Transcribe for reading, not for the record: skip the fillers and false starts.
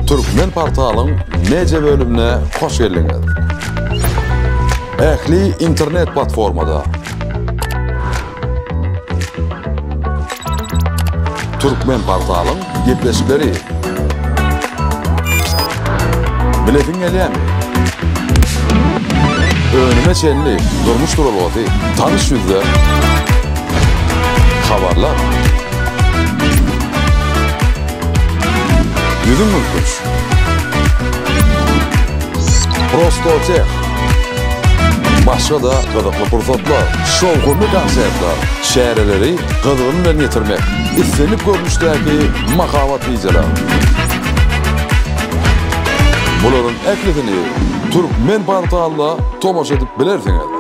Türkmen portalyň media bölümine hoş geldiňiz. Ähli internet platformada Türkmen portalyň gepleşikleri Bilesiň gelýärmi? Önüme çenli durmuş duralgasy tanyş ýüzler Habarlar Ýüzüň gülkünç Prosto teh Başga-da gyzykly pursatlar, şowhunly konsertler, çäreleri gyzgyn bilen ýetirmek, islendik görnüşdäki mahabat wideolar. Bularyň ählisini Turkmen portalda tomaşa edip bilersiňiz.